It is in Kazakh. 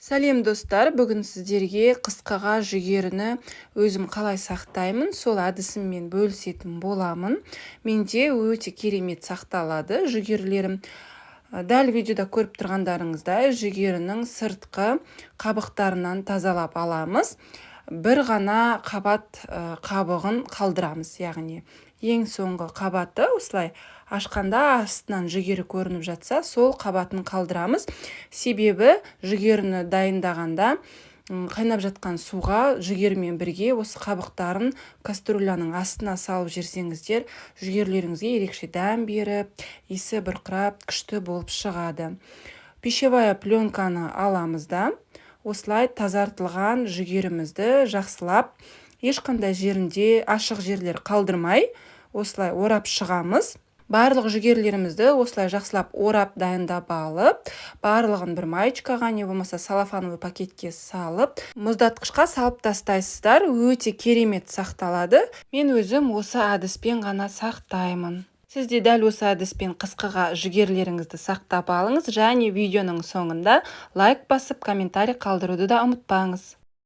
Сәлем, достар! Бүгін сіздерге қысқыға жүгеріні өзім қалай сақтаймын, сол әдісіммен бөлісетін боламын. Менде өте керемет сақталады жүгерілерім. Дәл видеода көріп тұрғандарыңыздай, жүгерінің сыртқы қабықтарынан тазалап аламыз. Бір ғана қабат қабығын қалдырамыз, яғни ең соңғы қабаты, осылай ашқанда астынан жүгері көрініп жатса, сол қабатын қалдырамыз. Себебі жүгеріні дайындағанда қайнап жатқан суға жүгерімен бірге осы қабықтарын кастрюляның астына салып жіберсеңіздер, жүгерілеріңізге ерекше дәм беріп, иісі бұрқырап, күшті болып шығады. Пищевая пленканы аламыз да, осылай тазартылған жүгерімізді жақсылап, ешқандай жерінде ашық жерлер қалдырмай, осылай орап шығамыз. Барлық жүгерілерімізді осылай жақсылап орап, дайындап алып, барлығын бір маечкаға не болмаса целлофановый пакетке салып, мұздатқышқа салып тастайсыздар. Өте керемет сақталады. Мен өзім осы әдіспен ғана сақтаймын. Сіз де дәл осы әдіспен қысқыға жүгерілеріңізді сақтап алыңыз және видеоның соңында лайк басып, комментарий қалдыруды да ұмытпаңыз.